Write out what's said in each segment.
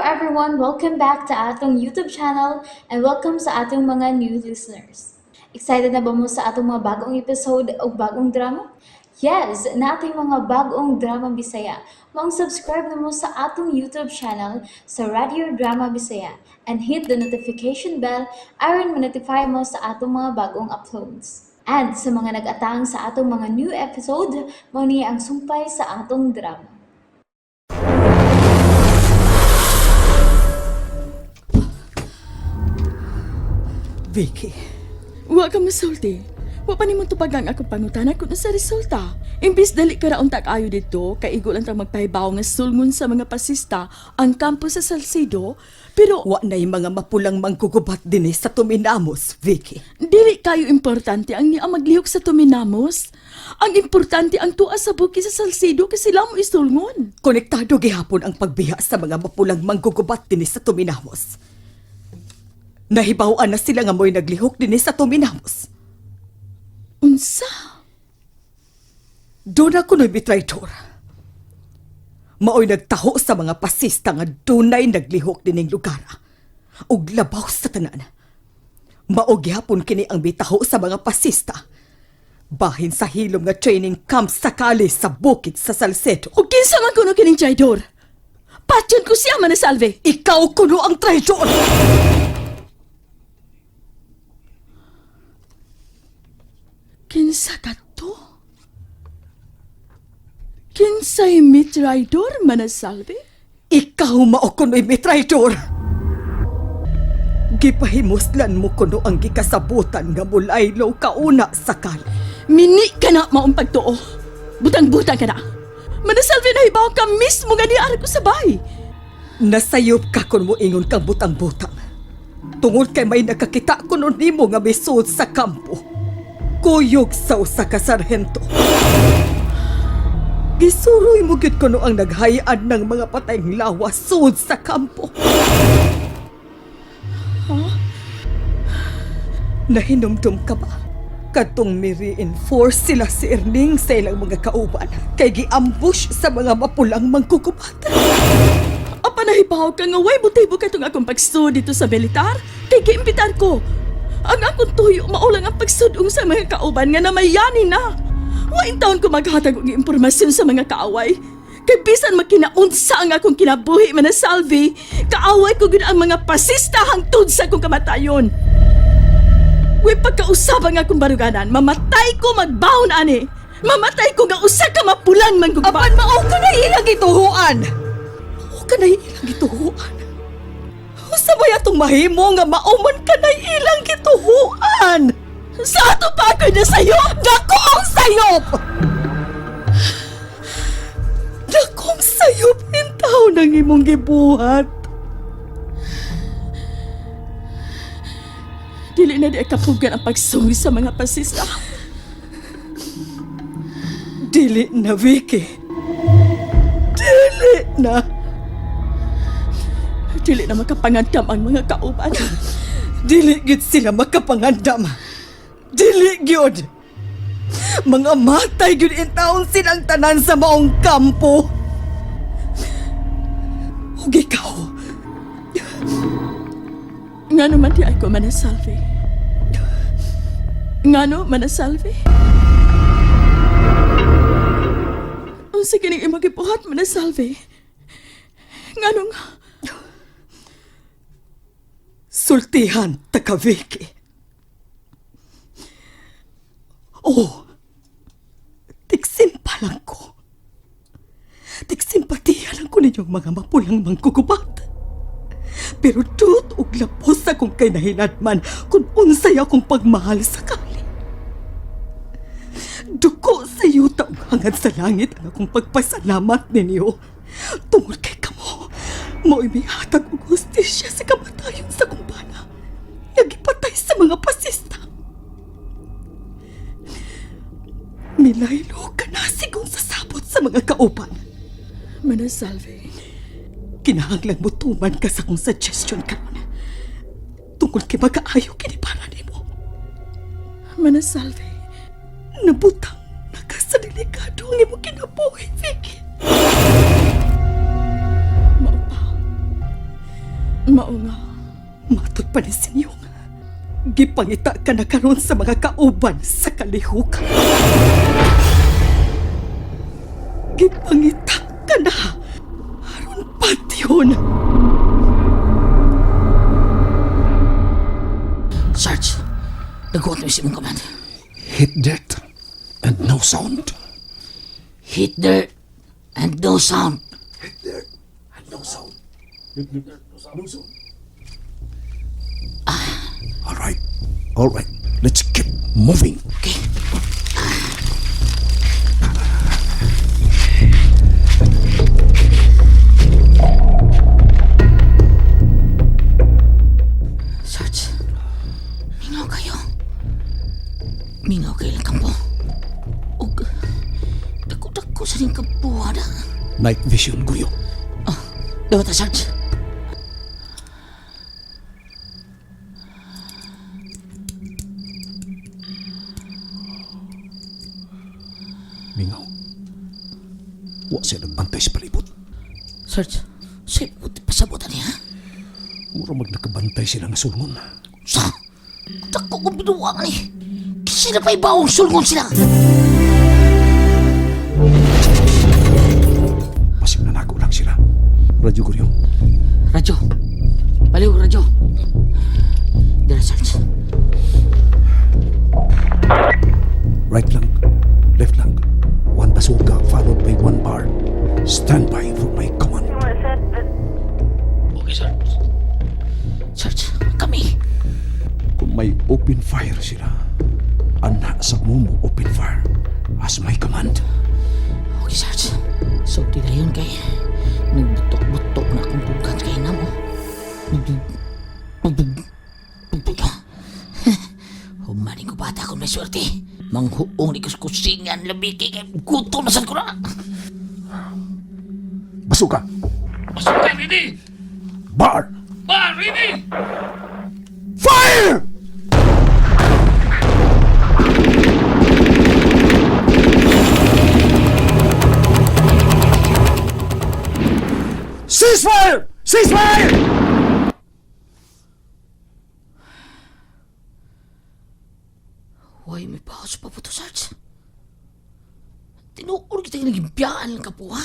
everyone! Welcome back to atong YouTube channel and welcome sa atong mga new listeners. Excited na ba mo sa atong mga bagong episode o bagong drama? Yes, nating mga bagong drama Bisaya. Maong subscribe na mo sa atong YouTube channel sa Radio Drama Bisaya and hit the notification bell aron ma-notify mo sa atong mga bagong uploads. And sa mga nag-atang sa atong mga new episode, mao ni ang sumpay sa atong drama. Vicky, Wa ka masulti. Wa pa nimo tupagang akong pangutana kung sa resulta. Imbis dali ka ra unta kaayo didto, kay igo lang tang magpahibaw nga sulngon sa mga pasista ang kampo sa Salcedo, pero wa na'y mga mapulang manggugubat dinhi sa Tuminamos, Vicky. dili kayo importante ang niya maglihok sa Tuminamos. Ang importante ang tuwa sa bukid sa Salcedo kasi sila mo isulngon. Konektado gihapon ang pagbiha sa mga mapulang manggugubat dinhi sa Tuminamos. Nahibaw-an na sila nga mo'y naglihok dinhi sa Tuminamos. Unsa? Doon ako no'y bitraydor. Mao'y nagtaho sa mga pasista nga dunay naglihok dining lugar. Ug labaw sa tanan. Mao gihapon kini ang bitaho sa mga pasista. Bahin sa hilom nga training camp sakali sa bukid sa Salcedo. O kinsa man kuno kining traidor? Patyon ko siya manasalve. Ikaw kuno ang traidor! Kinsa ka to? Kinsay mi traidor manasalve? Ikaw mao kuno'y may traidor! Gipahimuslan mo kuno ang gikasabutan nga mulaylo kauna sakali. Mini ka na maong pagtuo. Butang-butang ka na. Manasalve na hibaw ka mismo nga niara ko sa bahay. Nasayop ka kung moingon kang butang-butang. Tungod kay may nakakita kuno nimo nga misud sa kampo. Kuyog sa usa ka sarhento. Gisuroy mo gyud kuno ang naghayan ng mga patayng lawas sud sa kampo. Nahinumdum ka ba? Katong mi-reinforce sila si Erning sa ilang mga kauban kay gi-ambush sa mga mapulang mangkukubat. Apa nahibaw ka nga way motibo katong akong pagsud dito sa militar? Kay giimbitar ko. Ang akong tuyo mao lang ang pagsudong sa mga kauban nga namayani na. Wain taon ko maghatag og impormasyon sa mga kaaway. Kay bisan makinaunsa ang akong kinabuhi manasalvi, kaaway ko gyud ang mga pasista hangtod sa akong kamatayon. Way pagkausap ang akong baruganan, mamatay ko magbaon ani. Mamatay ko nga usa ka mapulang manggugba. Apan mao ka na ilang gituhuan. Mao ka na ilang gituhuan. Usa ba atong mahimo nga mao man ka na ilang gituhuan? Sa ato pa ako'y nasayop! Dako ang sayop! Dakong sayop intaw ng imong gibuhat. Dili na di kapugan ang pagsungi sa mga pasista. Dili na, Vicky. Dili na. Dili na makapangandam ang mga kauban. Dili gyud sila makapangandam. Dili gyud. Mga matay gyud intaon silang tanan sa maong kampo. Ug ikaw, Ngano man di ako manasalve. Ngano manasalve? Unsa kining imong gibuhat manasalve? Ngano nga? Sultihan ta ka, Vicky. Oh, tiksimpa lang ko. Tiksimpatiya lang ko ninyong mga mapulang mangkukubat. Pero tut og lapos akong kay nahinatman kung unsay akong pagmahal sa kali. Duko sa yuta ug hangad sa langit ang akong pagpasalamat ninyo. Tungod kay kamo, mo'y mihatag og hustisya sa kamatayon sa kumbana. Nagipatay sa mga pasista. Milaylo ka na sigong sasabot sa mga kauban. Manasalve. Kinahanglan mo tuman ka sa kong suggestion karon. Tungkol kay magkaayo kini para nimo. Manasalve. Nabutang na ka sa delikado ang imong kinabuhi, Vicky. Mao pa. Mao nga. Matod pa ni Sinyong. Gipangita ka na karon sa mga kauban sa kalihukan. Gipangita ka na. Aron patyon. Sarge, nagkuhat na si mong command. Hit dirt and no sound. Hit dirt and no sound. Hit dirt and no sound. Hit dirt, no sound. All right. All right. Let's keep moving. Okay. Sarge, mingaw kayo. Mingaw kayo lang kampo. Ug, dako-dako sa rin kampuha na. Night vision, Guyo. Oh, dapat ta, Sarge. Mingaw. Wa siya nagbantay sa palibot. Sarge, say, puti pasabutan niya. Mura mag nakabantay sila nga sulngon. Sa, dako kong binuwang ni. Kasi na pa ibawang sulngon sila. Pasig na nako lang sila. Radyo Guryo. Radyo. Baliw, radyo. Dara, Sarge. Right lang. Left lang. One bazooka followed by one bar. Stand by for my command. Okay, Sarge. Sarge, kami. Kung may open fire sila, ana sa mo open fire as my command. Okay, Sarge. So, di na yun kay... Nagbutok-butok na akong bugat kay na mo. Bugtog. Humaning ko bata kung may swerte. Manghuong ni kuskusingan labi kay gutom na sad ko na. Bazooka! Bazooka ready! Bar! Bar ready! Fire! Ceasefire! Ceasefire! Hoy, may paus pa po to, Sarge. Tinuor kita yung naging lang kapo, ha?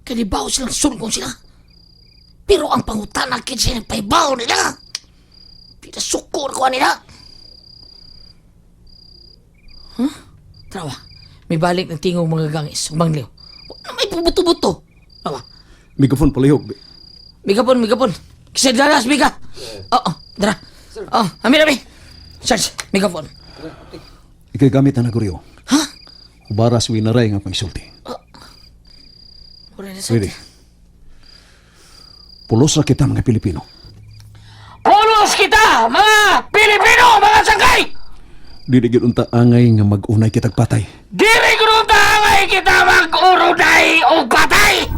Kanibaw silang sulkong sila. Pero ang pangutana kinsa nagpaibaw nila. Pinasuko na kuha nila. Huh? Trawa, may balik ng tingog mga gangis, bangliw. Wala may pubuto-buto. Trawa, Megaphone palihog. migapon, migapon. Kasi dalas, miga. Oo, dara. Oh, amin, amin. Sarge, migapon. Ikay gamit na naguryo. Ha? Ubara sa winaray nga pangsulti. Wala na, Sarge. Ready? Pulos ra kita mga Pilipino. Pulos kita, mga Pilipino, mga sangkay! Dili gyud unta angay nga mag-unay kitag patay. Dili gruta angay kita mag-urunay o patay!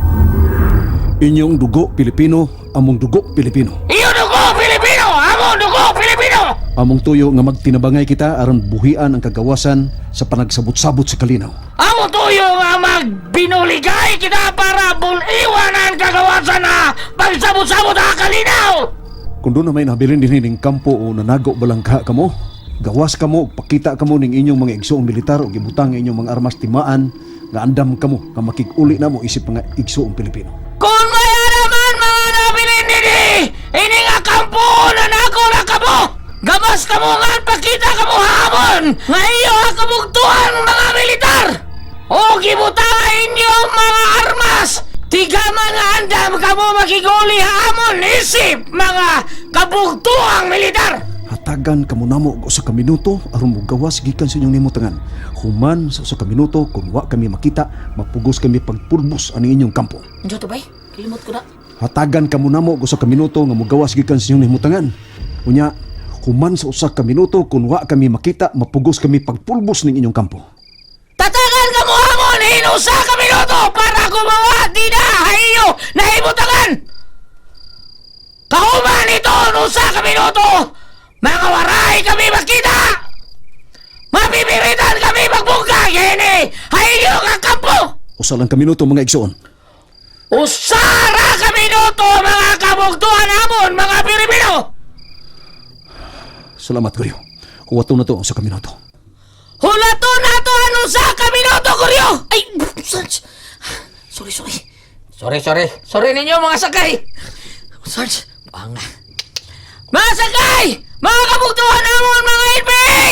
Inyong dugo Pilipino, among dugo Pilipino. Iyo dugo Pilipino! Amo dugo Pilipino! Among tuyo nga magtinabangay kita aron buhian ang kagawasan sa panagsabot-sabot sa kalinaw. Amo tuyo nga magbinuligay kita para buliwanan kagawasan na pagsabot-sabot ang kalinaw! Kung doon na may nabilin din ning kampo o nanago balangka kamo, gawas kamo, ug pakita kamo ning inyong mga igsoong militar ug ibutang ang inyong mga armas timaan nga andam kamo nga makig-uli na mo isip mga igsoong Pilipino. Kung maya naman mga nabilin nini, ini nga kampo na nako na kamo! Gamas kamo nga pakita kamo hamon! Nga iyo ang kabugtuan mga militar! O gibutang inyong mga armas! Tiga mga andam kamo makiguli hamon isip mga kabugtuang militar! Hatagan kamo namo og usa ka minuto aron mogawas gikan sa inyong nimutangan. Human sa usa ka minuto kun wa kami makita, mapugos kami pagpulbos ani inyong kampo. Ano to bay? Kalimot ko na. Hatagan kamo namo og usa ka minuto nga mogawas gikan sa inyong nimutangan. Unya, human sa usa ka minuto kun wa kami makita, mapugos kami pagpulbos ning inyong kampo. Tatagan ka mo hamon hinusa ka minuto para gumawa di na hayo nahimutangan! Kahuman ito nusa ka minuto! Mga waray kami makita! Mapipiritan kami magbungka gini! Hayo ka kampo! Usa lang ka minuto mga igsoon. Usara ka minuto mga kabugtuan hamon mga Salamat, Goryo. Huwato na to ang sa kaminato. Hulato na to ano sa kaminoto, Goryo! Ay, Sarge! Sorry, sorry. Sorry, sorry. Sorry ninyo, mga sakay! Sarge, banga. Mga sakay! Mga kabugtuhan namon, mga NPA!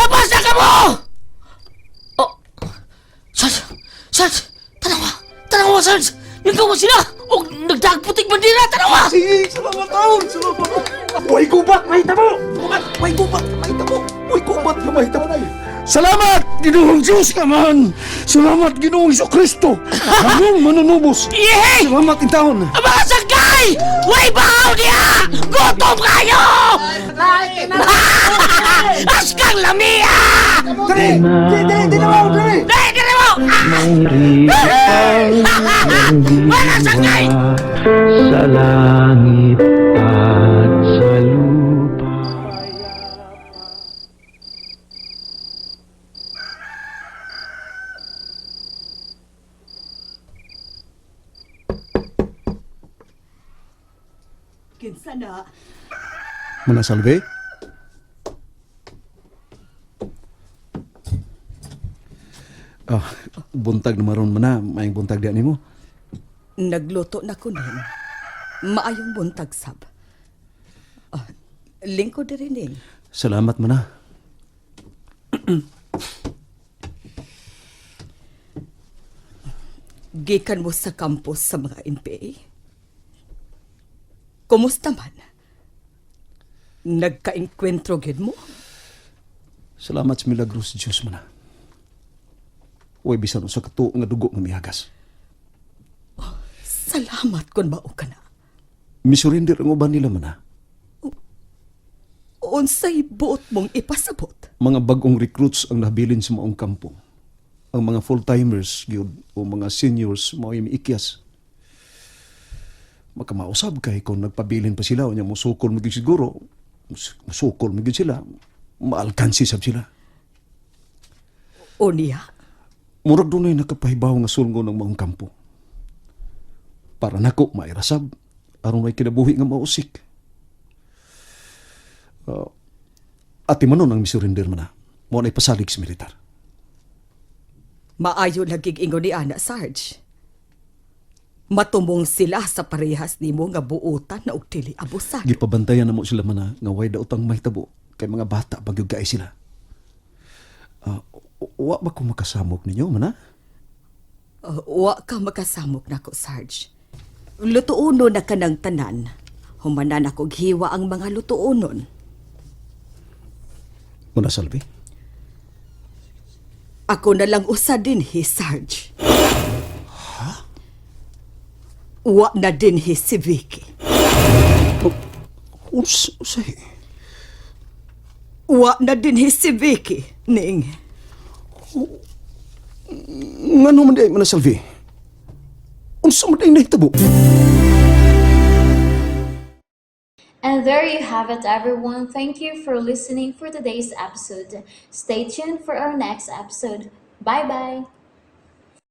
Labas na kamo! Oh, Sarge! Sarge! Tanawa! Tanawa, Sarge! Nagkawa sila! O nagdagputing bandila! Tanawa! Sige, salamat taon! Salamat! Way gubat! May tabo! Way gubat! May tabo! Way gubat! May tabo! Salamat! Ginoong Diyos ka man! Salamat, Ginoong Iso Kristo! Anong manunubos? Yehey! Salamat in taon! Mga sakay! Way bahaw niya! Gutom kayo! Askang lamia! Dali! Dali! Dali! Dali! Dali! Dali! Dali mo! Mga sakay! Sa langit at sa lupa. Kinsa na? Mana salve? Ah, buntag na maron man na. Maayong buntag diyan nimo. Nagluto na ko nin. Maayong buntag sab. Ah, lingkod diri ning. Salamat man na. Gikan mo sa campus sa mga NPA. Kumusta man? Nagkainkwentro gid mo? Salamat sa milagros Diyos man na. Uy, bisan usa ka tuo nga dugo nga mihagas. Salamat kun mao ka na. Misurrender ang uban nila man na. Unsay buot mong ipasabot? Mga bagong recruits ang nabilin sa maong kampo. Ang mga full-timers gyud o mga seniors mao'y miikyas. Makamausab kay kung nagpabilin pa sila unya musukol mo gyud siguro. Musukol mo gyud sila. Maalkansi sab sila. O niya, Murag dunay nakapahibaw nga sulngo ng maong kampo. Para nako mairasab aron may kinabuhi nga mausik. Ati manon ang misurrender man na. Mo na ipasalig sa militar. maayo lagig ingon ni Ana Sarge. Matumong sila sa parehas nimo nga buotan na og dili abusado. Gipabantayan na mo sila man na nga way daotang mahitabo kay mga bata bagyog gaay sila. Ah, wa ba ko makasamok ninyo man na? Wa ka makasamok nako, Sarge. Lutuono na ka ng tanan. Humanan ako hiwa ang mga lutuonon. Muna salvi. Ako na lang usa din hi, Sarge. Ha? Wa na din hi si Vicky. Uns usay. Wa na din hi si Vicky, Ning. Ngano man di ay man salvi? Unsa man di ay nahitabo? And there you have it, everyone. Thank you for listening for today's episode. Stay tuned for our next episode. Bye bye.